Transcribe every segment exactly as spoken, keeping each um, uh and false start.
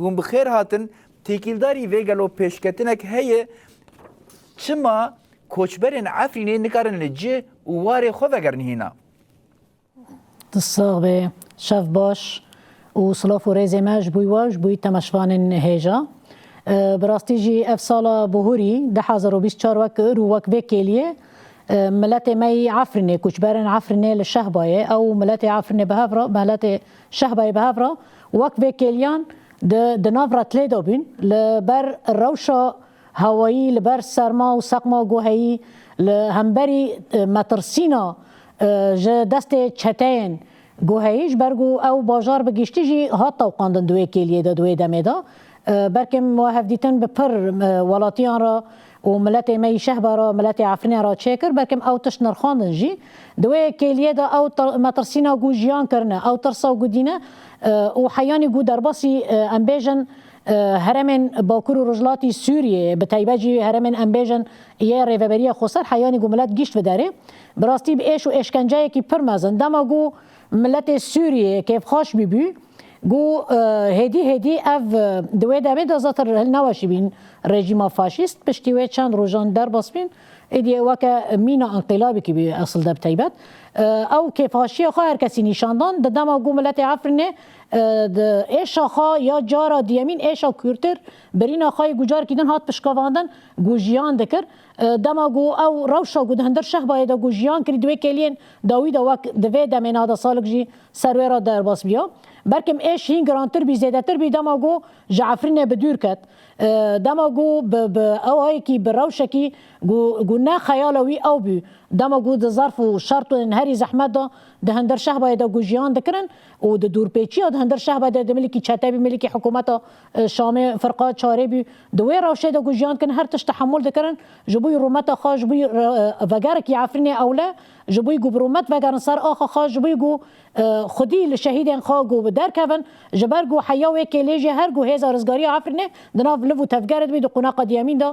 Hûn bi xêr hatin. Têkildarî vê gelo pêşketinek heye? Çima koçberên Efrînê nikarin li cih û warê xwe vegerin hîna? Tu sax be, şev baş û silav û rêzê me ji bo we û ji bo temaşevanên hêja. E, bi rastî jî ev sala bihurî du hezar û bîst û çar wek ir û wek vê kêliyê, e, miletê me yî Efrînê, koçberên Efrînê li Şehbayê, ew û miletê Efrînê bi hev re, miletê Şehbayê bi hev re, wek vê kêliyan di, di nav retilê de bûn, li ber rewşa hewayî, li ber serma û seqma ku heyî, li hemberî, e, metirsîna, e, ji destê çeteyên ku heyî, ji ber ku ew bajar bi giştî jî hat tewqandin di wê kêliyê de, di wê demê de. E, belkim we hevdîtin bi pir, e, welatiyan re û miletê me yî Şehba re, miletê Efrînê re çêkir, belkim ew tişt nirxandin jî. Di wê kêliyê de ew tir-, metirsîna ku jiyan kirine, ew tirsa ku dîne, e, û heyanî ku derbasî, e, em bêjin, e, herêmên Bakur û Rojhilatî Sûriyê, bi taybet jî herêmên em bêjin yê Rêveberiya Xweser, heyanî ku milet gişt bi derê, bi rastî bi êş û êşkenceyekî pir mezin. Dema ku miletê Sûriyê kêfxweş bîbû, ku, e, hêdî hêdî ev, e, di wê demê de zatir hilneweşîbîn rejîma faşîst, piştî wê çend rojan derbas bîn, êdî weke mîna înqilabekî bî esil de bi taybet. E, ew kêfxweşiya xwe her kesî nîşan dan, di dema ku miletê Efrînê, e, di êşa xwe ya cara diyemîn, êşa kûrtir, birîna xwe yê ku carekî din hat pişkavandin, ku jiyan dikir. E, dema ku ew rewşa ku di hundir Şehbayê de ku jiyan kirî, di wê kêliyên dawî de wek di vê demê niha de salik jî ser wê re derbas biya. Belkim êş hîn girantir bî, zêdetir bî, dema ku ji Efrînê bi dûr ket. E, dema ku bi, bi awayekî, bi rewşekî ku, ku ne xeyala wî ew bû. Dema ku di zerf û şertên herî zehmet de di hundir Şehbayê de ku jiyan dikirin û di dûrpêçiya di hundir Şehbayê de di milikî çete bî, milikî hikûmeta, e, Şamê firqa çarê bû. Di wê rewşê de ku jiyan dikirin, her tişt tehemûl dikirin. Ji bo rûmeta xwe, ji bo, e, vegerekî Efrînê ewle, ji bo ku bi rûmet vegerin ser axa xwe, ji bo ku, e, xwedî li şehîdên xwe ku bi derkevin, ji ber ku heya wê kêlê jî her ku hêza rizgariya Efrînê di nav liv û tevgerê de bî, di qonaxa diyemîn de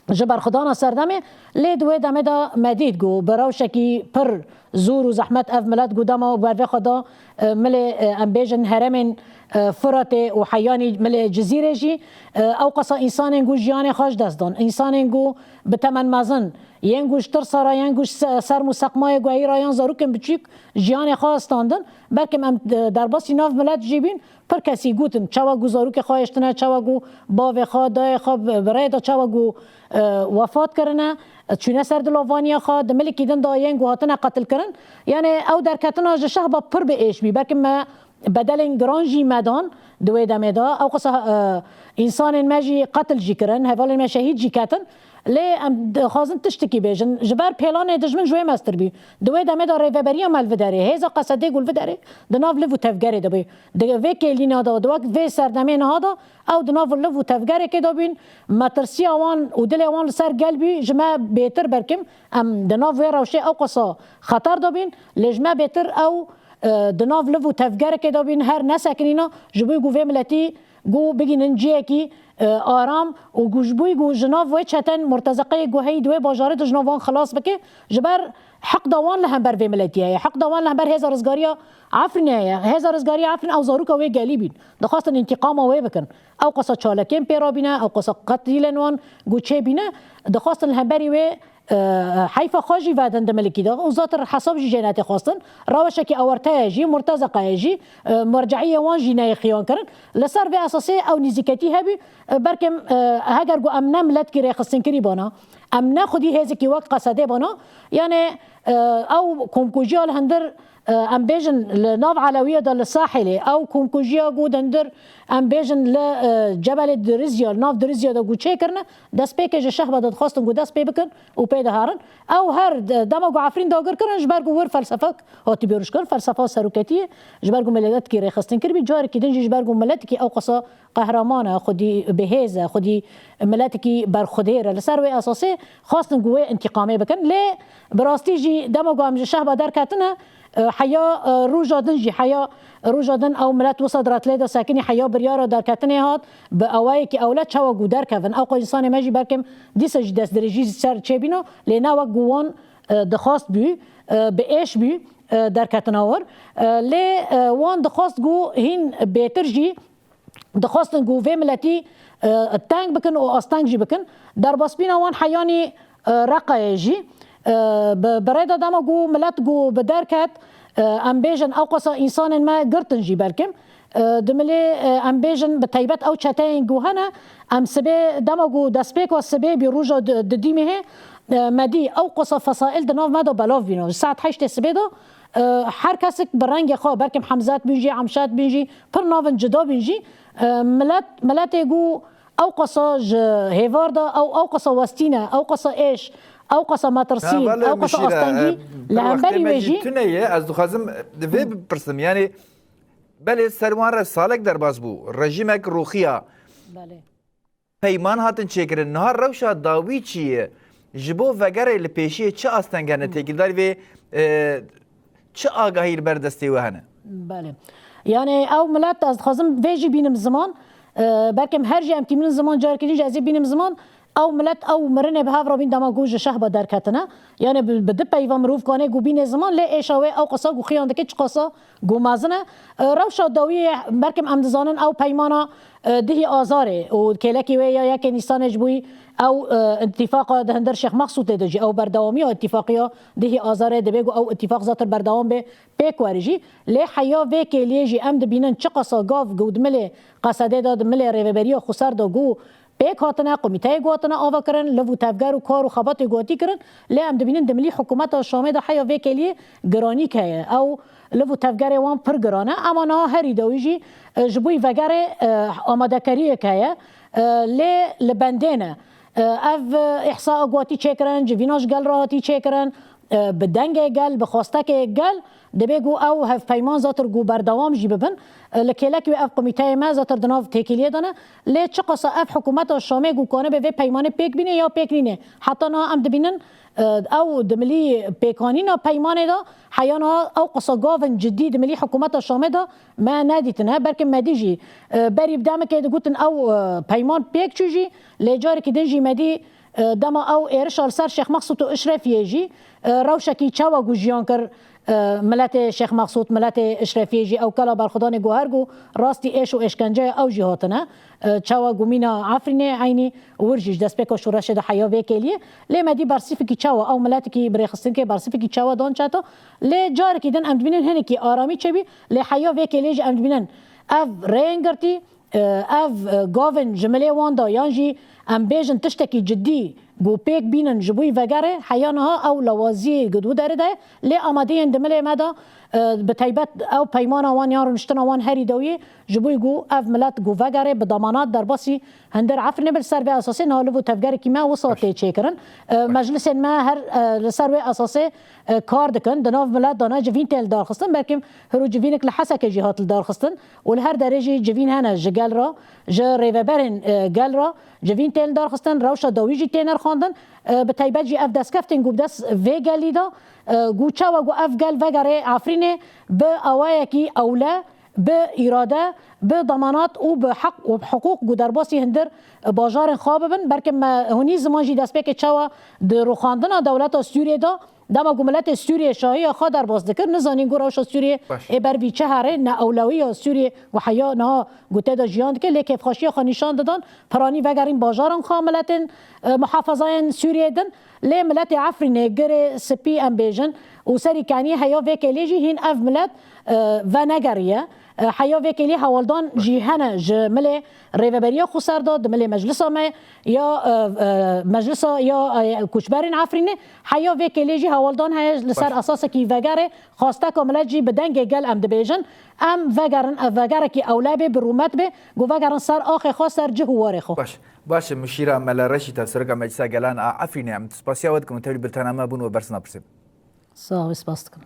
ji berxwedana serdemê, lê di wê demê de me dît ku bi rewşekî pir zor û zehmet ev milet ku dema ber vê xwe da, e, milê, e, em bêjin herêmên, e, Firatê û heyanî milê Cizîrê jî, e, ew qasa însanên ku jiyanê xwe ji dest dan, însanên ku bi temen mezin, yên ku ji tirsa re, yên ku ji se-, serm û seqmayê guheyî re, yan zarokên biçûk jiyanê xwe standin. Belkim em, e, derbasî nav milet jî bîn, pir kesî gotin, çawa ku zarokê xwe hiştine, çawa ku bavê xwe, dayê xwe bi, bi rê de çawa ku, e, wefat kirine, e, çûne ser dilovaniya xwe, di milikî din de yên ku hatine qetilkirin. Yanê ew derketina ji Şehba pir bi êş bî. Belkim me bedelên giran jî me dan di wê demê de. Ew qisa, e, însanên me jî qetil jî kirin, hevalên me şehîd jî ketin. Lê em dixwazin tiştekî bêjin. Ji ber pêlanê dijmin ji wê mestir bî. Di wê demê de rêveberiya me li vê derê, hêza Qesedê ku li vê derê di nav liv û tevgerê de bû. Di vê kêlîna de, di wek vê serdemê niha de, ew di nav liv û tevgerekê de bûn. Metirsiya wan û dilê wan li ser gel bû. Ji me bêtir belkim em di nav vê rewşê ew qasa xeter de bûn. Lê ji me bêtir ew, e, di nav liv û tevgerekê de bûn. Her nesekinîna ji bo ku vê miletî ku bigînin cihekî, e, aram û ku ji bo ku ji nav wê çeten murtezeqeyê ku heyî di wê bajarê de ji nav wan xilas bike, ji ber heqda wan li hember vê miletî heye, heqda wan li hember hêza rizgariya Efrînê heye. Hêza rizgariya Efrîn ew zaroka wê gelî bîn. Dixwastin întîqama wê bikin. Ew qasa çalakên pê rabîne, ew qasa qetlîlên wan ku çêbîne, dixwastin li hemberî wê, e, heyfa xwe jî vedin di milikî de û zatir hesab jî jê netê xwestin. Rewşekî awarte ye jî, murtezeqa ye jî, e, merceiyê wan jî neyê xiyan kirin. Li ser vê esasê ew nîzîketî hebû, e, belkim, e, heger ku em ne miletkî rêxistinkirî bana, em ne xwedî hêzekî wek Qesedê bana, yanê, e, ew komkujiya li hundir, e, em bêjin li nav Elewiya de li Sahilê, ew komkujiya ku di hundir em bêjin li, e, Cebelê Dirizya, li nav Dirizya de ku çêkirine, destpêkê ji Şehba de dixwastin ku dest pê bikin û pê diherin. Ew her de-, dema ku Efrîn dagir kirin, ji ber ku wir felsefek hatibû rûşkirin, felsefa seroketiyê, ji ber ku miletekî rêxistin kiribî, carekî din jî ji ber ku miletekî ew qasa qehreman e, xwedî bihêz e, xwedî miletekî berxwedêr e. Li ser wê esasê xwestin ku wê întîqamê bikin. Lê bi rastî jî dema ku em ji Şehba derketine, e, heya, e, roja din jî, heya roja din ew milet wisa di retilê de sekinî, heya biryara derketinê hat, bi awayekî ewle çawa ku derkevin. Ew qo însanê me jî belkim dîsa jî destdirêjî ser çêbîna, lê ne wek ku wan, e, dixwast bû, e, bi êş bû, e, derketina wir. E, lê, e, wan dixwast ku hîn bêtir jî dixwestin ku vê miletî, e, teng bikin û asteng jî bikin. Derbasbîna wan heyanî, e, Reqayê jî, e, bi, bi rê de dema ku milet ku bi derket, e, em bêjin ew qasa însanên me girtin jî belkim. E, dimilê, e, em bêjin bi teybet ew çeteyên ku hene, em sibê dema ku destpêka sibê bî roja di-, didîmê hê, e, me dî ew qasa fesail di nav me de belav bîne. Ji saet heştê sibê de, e, her kesik bi rengê xwe, belkim Hemzat bîn jî, Emşat bîn jî, pir navin cida bîn jî, e, milet, miletê ku ew qasa ji hêvar de, ew, ew qasa westî ne, ew qasa êş, ew qasa metirsîn, Hevalê ew qasa Mişîre, astengî e, li pir hemberî wextê me wê jî jî. Tune ye, ez dixwazim vê bipirsim. Yani, belê ser wan re salek derbas bû. Rejîmek rûxiya. Belê. Peyman hatin çêkirin. Niha rewşa dawî çi ye? Ji bo vegerê li pêşiyê çi asteng hene? Têkildarî vê, e, çi agahî li ber destê we hene? Belê. Yani ew milet, ez dixwazim vê jî bînim ziman. E, belkim her jî em tîminin ziman, carekî din jî ez ê bînim ziman. Ew milet, ew mirinê bi hev re bîn dema ku ji şehba derketine. Yani bi, bi du peyva mirov kanê ku bînê ziman, lê êşa wê ew qasa ku xiyan dike çiqasa ku mezin e. E, rewşa dawiyê, belkim em dizanin ew peymana, e, dihî Azarê û kêlekî wê ya yekê Nîsanê ji bo ew, e, îtîfaqa di hundir Şêx Mexsûdê de jî ew berdewamiya îtîfaqiya dihî Azarê dibe ku ew îtîfaq zatir berdewam be pêk were jî. Lê heya vê kêliyê jî em dibînin çiqasa gav ku di milê Qesedê de, di milê Rêveberiya Xweser de ku pêk hatine, komîteyê ku hatine ava kirin, liv û tevger û kar û xebatê ku hatî kirin, lê em dibînin di milî hikûmeta Şamê de heya vê kêliyê giranîk heye. Ew liv û tevgerê wan pir giran e, ema niha herî dawî jî, e, ji bo vegerê, e, amadekeriyek heye, e, lê li bendê ne. E, ev, e, îhsaa ku hatî çêkirin, civîna ji gel re hatî çêkirin, e, bi dengê gel, bi xwestekê gel, dibê ku ew hevpeyman zatir ku berdewam jî bibin. E, li kêlekî wê ev komîteyê me zatir di nav têkiliyê de ne. Lê çiqasa ev hikûmeta Şamê ku kanibe vê peymanê pêk bîne ya pêk nîne. Heta niha em dibînin, e, ew di milî pêkanîna peymanê de heya niha ew qasa gavin cidî di milî hikûmeta Şamê de me nedîtine. Belkî me dî jî, e, berî bi demekê digotin ew, e, peyman pêk çû jî, lê carekî din jî me dî, e, dema ew êrişa li ser Şêx Mexsûd û Işrefiyê jî, e, rewşekî çawa ku jiyan kir, e, miletê Şêx Mexsûd, miletê Işrefiyê jî ew kela berxwedanê ku her ku rastî êş û êşkenceya ew jî hatine. E, çawa ku mîna Efrînê eynî wir jî ji destpêka şoreşê de heya vê kêliyê. Lê me dî bersîfikî çawa, ew miletekî birêxistinkê bersîfikî çawa dan çeto. Lê carekî din em dibînin hinekî aramî çêbî, lê heya vê kêliyê jî em dibînin ev rêyên girtî, e, ev, e, gavên ji milê wan de yan jî em bêjin tiştekî cidî ku pêk bînin ji bo vegerê, heya niha ew lawaziyê ku di derê de ye, lê amadeyên di milê me de, e, bi taybet ew peymana wan yan rûniştina wan herî dawiyê ji bo ku ev milet ku vegerê bi damanat derbasî hundir Efrînê be. Li ser vê esasê niha liv û tevgerekî me wisa tê çêkirin. E, meclisên me her, e, li ser wê esasê, e, kar dikin, di nav milet de ne, civîn tên lidarxistin, belkî hiro civînek li Hesekê jî hat lidarxistin û li her derê jî civîn hene ji gel re, ji rêveberên, e, gel re civîn tên lidarxistin, rewşa dawî jî tê nirxandin. E, bi taybet jî ev destkeftên ku bi dest vê gelî de, e, ku çawa ku ev gel vegerê Efrînê bi awayekî ewle, bi îrade, bi damanat û bi heq û bi hiqûq ku derbasî hundir bajarên xwe bibin. Belkî me hûnî ziman jî destpêkê çawa di rûxandina dewleta Sûriyê de, dema ku miletê Sûriyê şahiya xwe derbas dikir, nizanîn ku rewşa Sûriyê Baş. ê ber vî çi herê, ne ewlewiya Sûriyê ku heya niha ku tê de jiyan dike, lê kêfxweşiya xwe nîşan didan, piranî vegerîn bajaran xwe miletên, e, muhafazayên Sûriyê din. Lê miletê Efrînê, Girê Spî em bêjin, û Serî Kenî heya vê kêlê jî hîn ev milet, e, venegeriye. E, heya vê kêlê hewaldan jî hene ji milê Rêveberiya Xweser de, di milê meclisa me ya, e, e, meclisa ya, e, koçberên Efrînê, heya vê kêlê jî hewaldan heye li ser Baş. esasekî vegerê, xwesteka milet jî bi dengê gel em dibêjin, em vegerin, ev vegerekî ewle bê, bi rûmet bê, ku vegerin ser axê xwe, ser cih û warê xwe. Baş. Baş e, Muşîra Mele Reşîd, Serokê Meclisa Gelan a Efrînê, em spasiya we dikin û tevlî birtana me bûn we bersina pirsê. Sağ ol, spas dikim.